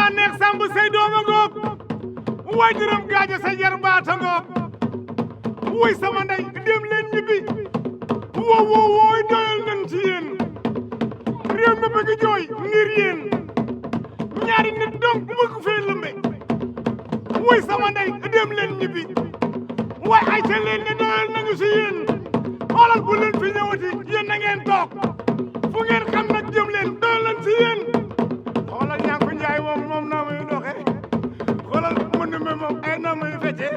yaa neex samb say dooma ngoog way dërëm gaaja sa jar baata ngoog way sama ndey dem leen ñibbi wooy doyal nañ ci yéen réew mi bëgg jooy ngir yéen ñaari nit donc bëgg fee lëmbe way sama ndey dem leen ñibbi way ay ca leen ne doyal nañu ci yéen xoolal bu leen fi ñëwati yéen na ngeen toog fu ngeen xam nag jëm leen doyal nañ ci yéen xoolal ñaa ko njaay moom naa muy doxe xoolal mën na moom ay naa muy fecce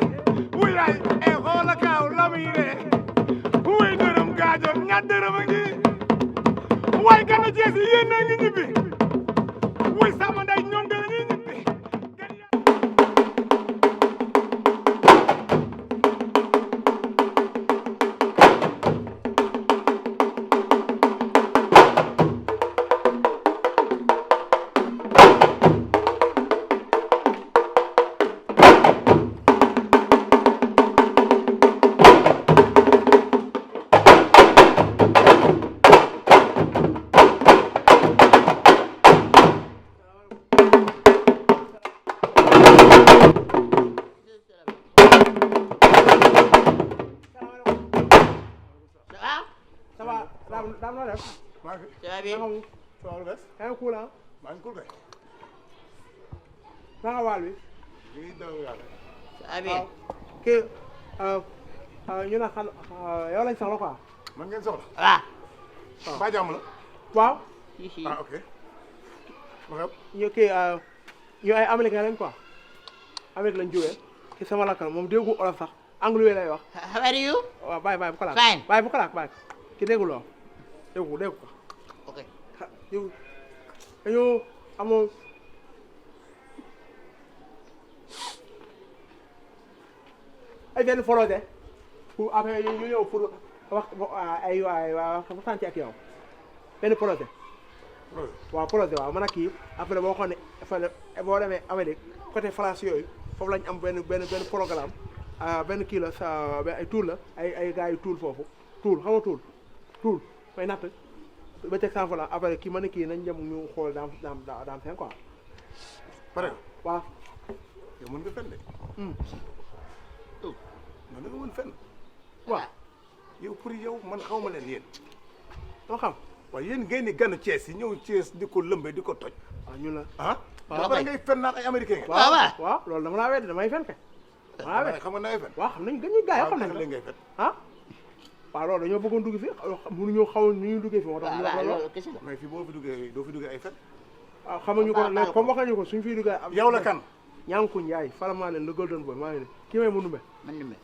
wuyaay ay xoola kaaw la muy ree way dërëm gaajo ñaar dërëm a ngi way gana jees yi yéen a ngi ñibbi way sama nday ñoom dañuy ñibbi daam noo def. maa ngi ça va bien. soxla des. yaa ngi cool ah. maa ngi cool kay. naka waal bi. ñu ngi daw yàlla. ça va bien. kii ñu ne xam yow lañ soxla quoi. man ngeen soxla. waaw. ba jàmm la. waaw. ah ok. ma xam. ñu kii ñu ay américain lañ quoi. Amérique lañ jógee. ki sama lakkal moom déggu olof sax anglais lay wax. How are you? waaw bàyyi bu ko laak. Fine. bàyyi bu ko laak bàyyi. ki déggu loo déggu ko. Okay. yow dañoo amoo ay benn projet pour après ñu ñëw pour wax ay waxtaan ci ak yow benn projet. waaw projet waaw man ak kii après boo xam ne boo demee Amérique côté France yooyu foofu lañ am benn programme benn kii la sa ay tool la ay gars yu tool foofu tool xam nga tool may natt ba teg 100 francs après kii ma ne kii nañ dem ñu xool daam seen quoi. pare waaw. yow mën nga fen de. man da nga mën fen. waaw. yow pour yow man xaw ma leen yéen. dama xam. waaw yéen ngeen ni ganu Thiès yi ñëw Thiès di ko lëmbe di ko toj. waaw ñu la. ah. waaw ba ngay fen naan ay américain ngeen. waaw loolu dama laa wedd damay fen kay. dama laa wedd xam nga ngay fen. waaw xam nañ gën ñu gars yi xam nañ léegi ngay fen. ah. waaw loolu dañoo bëggoon dugg fi mënuñoo xaw nu ñuy duggee fi moo tax ñu wax la loolu. mais fii boo fi duggee doo fi duggee ay fen. waaw xamuñu ko léegi comme wax nañu ko suñ fiy duggee. yow la kan. Ñanku Njaay faramaa leen le golden boy maa ngi ne kii may mënu mbe. Man ni me.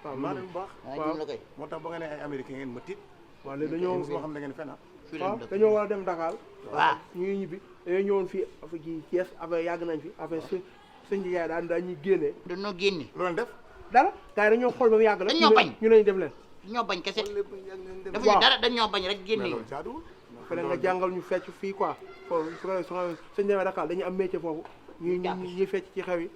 waaw maa leen bu baax. Waaw la koy. moo tax ba nga ne ay américain ngeen ma tiit. waaw léegi dañoo mosuma xam ne ngeen fen ah. waaw dañoo war a dem Dakar. Waaw. ñu ngi ñibbi dañoo ñëwoon fii affaire ji Thiès affaire yàgg nañ fi affaire sëñ Njaay daan ñuy génnee. Dañoo génne. lu leen def. dara gars yi dañoo xool ba mu yàgg la. Dañoo bañ. ñu ne ñu dem leen. Dañoo bañ kese. waaw Dafa dara dañoo bañ rek mais génne. loolu jaaduwul. fële nga jàngal ñu fecc fii quoi foofu su ko sëñ Njaay Dakar dañuy am métier foofu ñuy fecc ci xew yi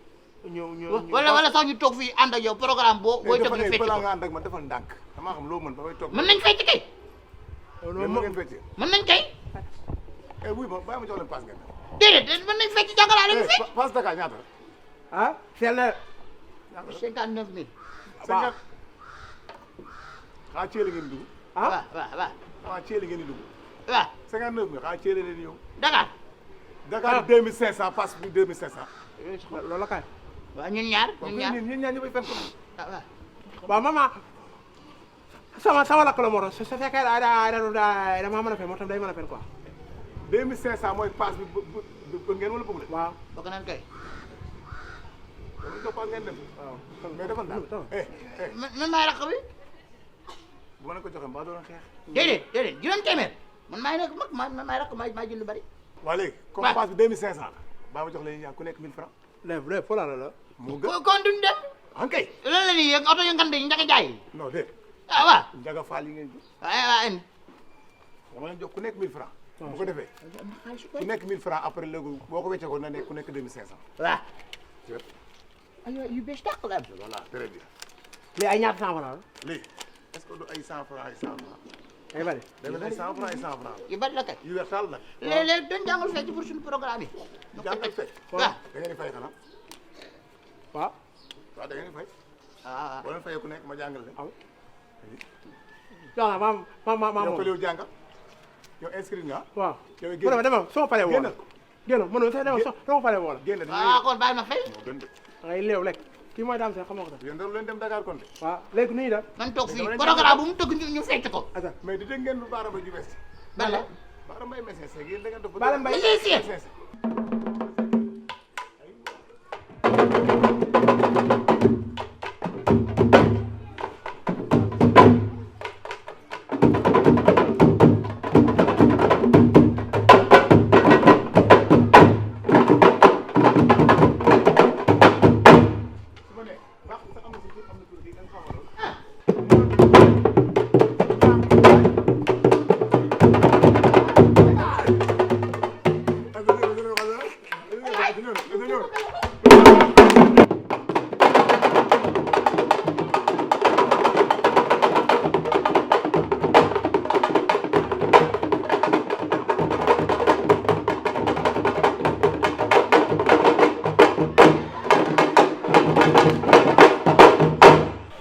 ñu wala sax ñu toog fii ànd ak yow programme booy def ñu fecc balaa ko. nga ànd ak man defal ndànk damaa xam loo mën ba may toog. Mën nañ fecc kay. yéen ma ngeen feccee. Mën nañ kay. wuy ma bàyyi ma jox leen paas ngeen. Déedéet mën nañ fecc jàngalaale ñu fecc. paas Dakar ñaata la. ah seel na 59 000. waaw xaa ceele ngeen di dugg. ah waaw. xaa ceele ngeen di dugg. waaw. 59 000 xaa ceele leen ñëw. Dakar. Dakar 2500 paas bi 2500. loolu la kay waaw ñun ñaar waaw ñun ñaar. ñun ñaar ñu bay fen ko. waaw. waaw maman sama lakk la moo tax su fekkee dama mën a fen moo tax day mën a fen quoi 2500 mooy paas bi bu ngeen wala bëgg leen. waaw Bokk nañ kay. wala ñu jox paas ngeen dem. waaw mais defal daal. Man maay rakk bi. bu ma leen ko joxee mbaa doon xeex. Déedéet juróom téeméer. Man maay nekk mag man maay rakk maay jël lu bari. waa léegi. comme paas bi 2500 la. baa ma jox leen ñaar ku nekk 1000 francs. léegi foo la moo gën. kon duñ dem. en kay. lan la nii oto yu ngand yi njëkk a jaay. non déet. ah waaw. Njaga Faal yi ngeen ji. waaw. dama leen jox ku nekk 1000 francs. bu ko defee ku nekk 1000 francs après léegi boo ko weccee ko na nekk ku nekk 2500. waaw. ci wet. aywa yu bees tàq la am. voilà très bien. léegi ay ñaata 100 francs la léegi est-ce que du ay 100 francs ay 100 francs. ay bari dama ay 100 francs ay 100 francs yu bari la kay. yu weex taal nag léeg-léeg dañ jàngal fecc pour suñu programme yi. jàngal fecc waaw da ngeen di fay xanaa waaw waaw da ngeen di fay waaw boo leen fayee ku nekk ma jàngal leen jox na ma yow ko yow jàngal yow inscrit nga waaw yow mu ne ma dama soo paree woo la génn mu ne ma dama soo paree woo la génn waaw kon bàyyi ma fay. moo gën de ngay léew lekk kii mooy daam seen xam nga ko def yéen daru leen dem Dakar kon de waaw léegi nu ñuy def man toog fii programme bu mu tëgg ñu fecc ko. ata mais di dégg ngeen lu Baara Mbaye ju bees bala Baara Mbaye médecin yéen da ngeen def Baara Mbaye médecin.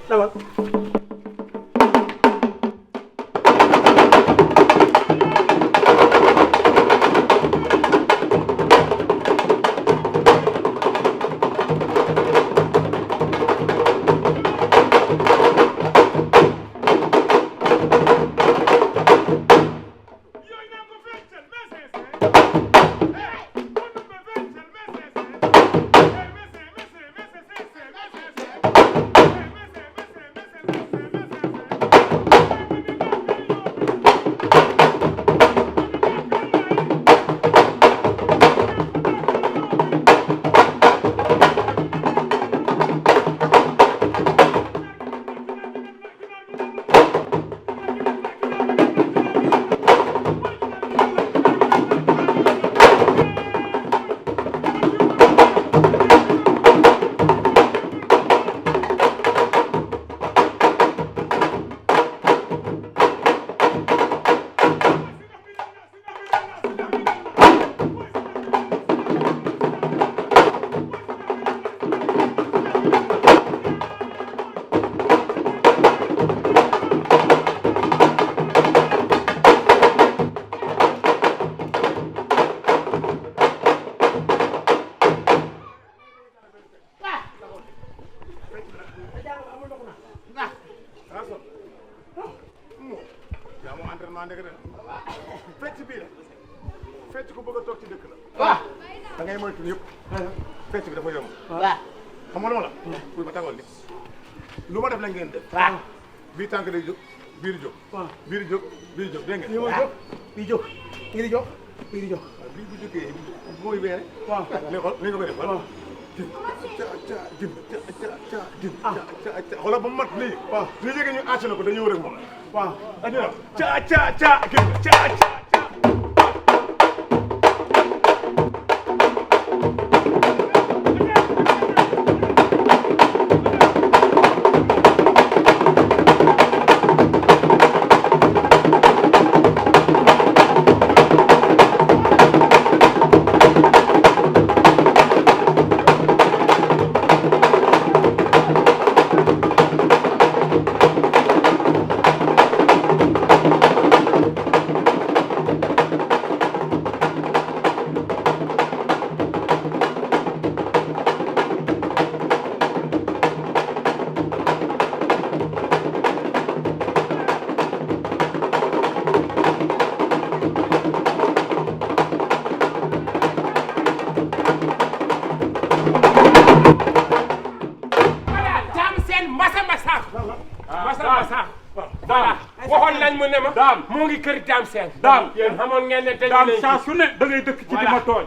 dawal yaa moom entraînement ndek de fecc bii la fecc ku bëgg a toog ci dëkk la waaw da ngay moytu yëpp fecc bi dafa yomb waaw xam nga la pour ma tagoon ni lu ma def la ngeen def waaw. bii tànk day jóg biir jóg waaw biir jóg biir jóg dégg lii ngeen mooy jóg bii jóg bii di jóg bii di jóg waaw bii bu jógee mooy weere waaw léegi xool ni nga koy def waaw xoolal ba mu mat lii waaw li jege ñu àcc na ko dañuy wër ak moom waaw adina ca ca ca gin ca ca waxoon nañ mu ne ma. daam moo ngi kër daam seen. daam yéen xamoon ngeen ne tey daam saa su ne da ngay dëkk ci di ma tooñ.